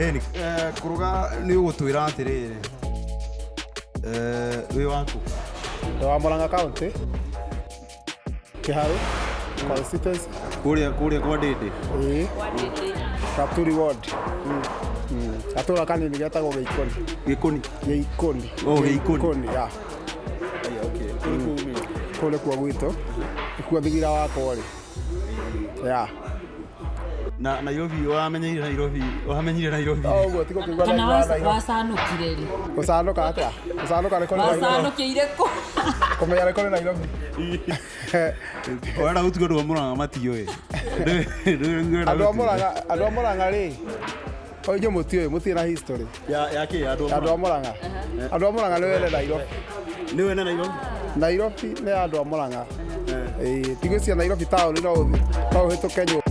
Ĩni, kũrũga nĩ ũgũtwĩra atĩrĩrĩ, wĩ waku? Ndĩ wa Murang'a County, Kiharu constituency. Kũrĩa kwa Ndĩndĩ? Ĩĩ, Gaturi ward. Gatũra kanini getagwo Gĩikoni. Gĩkũni? Gĩikoni. Oh, Gĩikoni. Gĩikoni, ya. Kũu nĩkuo gwitũ, nĩkuo thigira wakwa ũrĩ. Ya. Na Nairobi wamenyeire Nairobi, wamenyire Nairobi? O ũguo ti gũkĩigua Kana Nairobi. Nairobi. Wacanũkire rĩ? Gũcanũka atĩa? Gũcanũka nĩ kũrĩ Nairobi. Wacanũkĩire kũ? Kũmenya nĩ kũrĩ Nairobi. Ũrenda gũtuga andũ a Murang'a matiũĩ? Andũ a Murang'a, andũ a Murang'a rĩ, o inyuĩ mũtiũĩ, mũtirĩ na history. Ya kĩ? Andũ a Andũ a Murang'a. Andũ a Murang'a nĩ wene Nairobi. Nĩ wene Nairobi? Nairobi nĩ ya andũ a Murang'a. Ĩĩ, ti gwĩciria Nairobi taũni no ũthiĩ, no ũhĩtũke nyũmba.